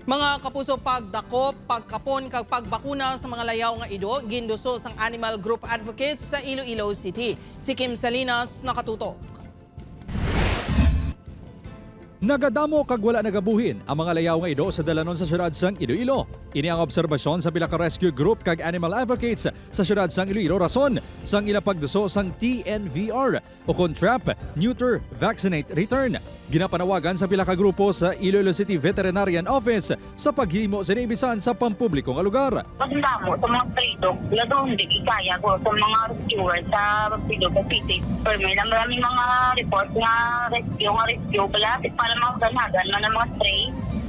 Mga kapuso, pagdakop, pagkapon kag pagbakuna sa mga layaw nga ido ginduso sang Animal Group Advocates sa Iloilo City. Si Kim Salinas, nakatutok. Nagadamo kag wala nagabuhin ang mga layaw nga ido sa dalanon sa syudad sang Iloilo. Ini ang obserbasyon sa pila ka rescue group kag animal advocates sa syudad sang Iloilo, rason sang ila pagduso sang TNVR o kon Trap, Neuter, Vaccinate, Return. Ginapanawagan sa pila ka grupo sa Iloilo City Veterinarian Office sa paghimo sini bisan sa pampubliko nga lugar. Pagdamo sa mga stray dog, ladong di kaya ko sa mga rescuer sa Pido City. Pero may na maraming mga report nga rescue pala para mga ganagan man ang mga stray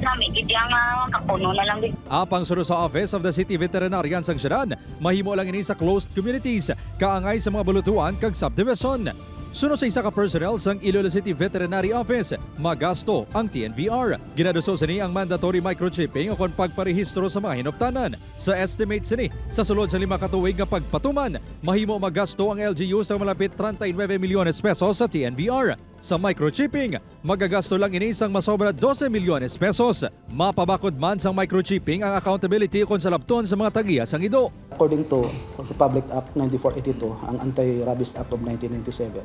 namin gid nga kapuno na lang. Apang suno sa Office of the City Veterinarian sang syudad, mahimo lang ini sa closed communities, kaangay sa mga bulutuan kag subdivision. Suno sa isa ka personnel sang Iloilo City Veterinary Office, magasto ang TNVR. Ginaduso sini ang mandatory microchipping o kon pagparehistro sa mga hinuptanan. Sa estimate sini, sa sulod sa 5 ka tuig nga pagpatuman, mahimo magasto ang LGU sa malapit 39 milyones pesos sa TNVR. Sa microchipping, magagasto lang ini sang masobra 12 milyones pesos. Mapabakod man sang microchipping ang accountability kon salabton sa mga tagiya sang ido. According to Republic Act 9482, ang Anti-Rabies Act of 1997,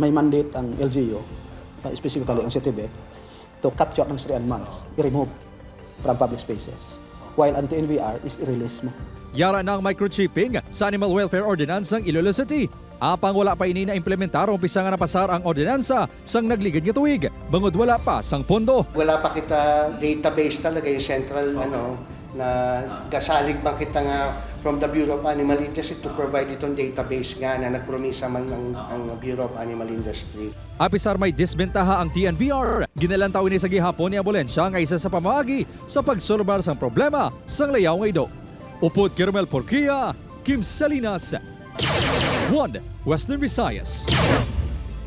may mandate ang LGU, specifically ang CityVet, to capture ang stray animals, i-remove from public spaces. While ang TNVR is i-release mo. Yara na ang microchipping sa Animal Welfare Ordinance ng Iloilo City. Apang wala pa ini na implementar umpisa nga napasar ang ordinansa sang nagligid nga tuig, bangod wala pa sang pondo. Wala pa kita database talaga, yung central ano na gasalig bang kita nga from the Bureau of Animal Industry to provide itong database nga na nagpromisa man ng ang Bureau of Animal Industry. Apisar may disbentaha ang TNVR, ginalantaw ini sa gihapon ni Abulensya nga isa sa pamaagi sa pagsolbar sang problema sang layaw nga ido. Upod Kermel Porquia, Kim Salinas, 1 Western Visayas.